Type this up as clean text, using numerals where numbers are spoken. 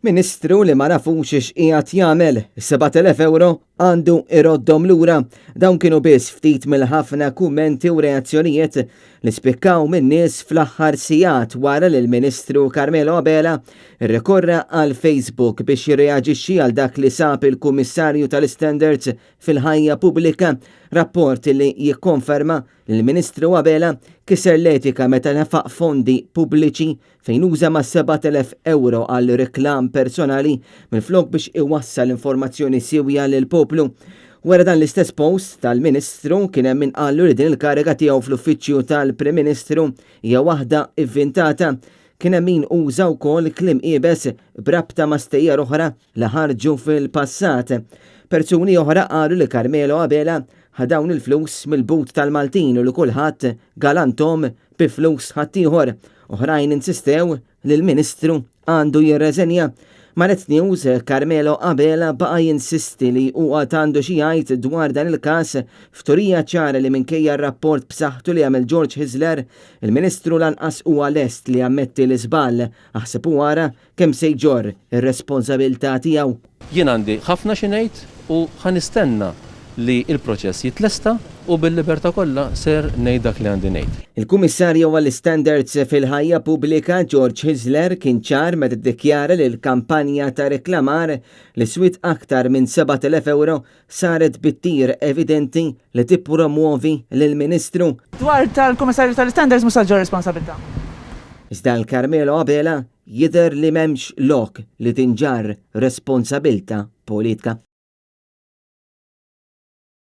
Ministru li ma nafux x'qiegħed jagħmel, 7,000 ewro għandu iroddhom lura. Dawn kienu biss ftit mill-ħafna kummenti u reazzjonijiet li spikkaw minn nies fl-aħħar sigħat wara li l-Ministru Carmelo Abela rrikorra għal Facebook biex jirreaġixxi għal dak li sab il-Kummissarju tal-Istandards fil-ħajja pubblika, rapport li jikkonferma li l-Ministru Abela kiser l-etika meta nefaq fondi pubbliċi fejn uża mas-7,000 ewro għal reklam personali minflok biex iwassal informazzjoni siewja lill-poplu. Wara dan l-istess post tal-Ministru kien hemm min qallu li din il-kariga tiegħu fl-Uffiċċju tal-Prim Ministru hija waħda ivvintata. Kien hemm min uża wkoll kliem iebes b'rabta ma' stejjer oħra li ħarġu fil-passat. Persuni oħra qalu li Carmelo Abela ħa dawn il-flus mill-but tal-Maltin u li kulħadd galantom bi flus ħaddieħor. Oħrajn insistew li l-Ministru għandu jirreżenja. Ma' Net News, Carmelo Abela baqa' jinsisti li hu għad għandu xi jgħid dwar dan il-każ f'turija ċara li minkejja r-rapport b'saħħtu li għamel George Hyzler, il-Ministru lanqas huwa lest li jammetti l-iżball. Aħseb u ara kemm se jġorr ir-responsabilità tiegħu. Jien għandi ħafna xi ngħid u ħa nistenna li l-proċess jitlesta u bil-libertà kollha ser ngħid dak li għandi ngħid. Il-Kummissarju għall-Istandards fil-Ħajja Pubblika George Hyzler kien ċar meta ddikjara li l-kampanja ta' reklamar li swiet aktar minn 7,000 ewro saret bit-tir evidenti li tippromwovi lill-Ministru. Dwar tal-Kummissarju tal-Istandards mhux se ġġorr responsabilità. Iżda għal Carmelo Abela jidher li m'hemmx lok li tinġarr responsabilta politka.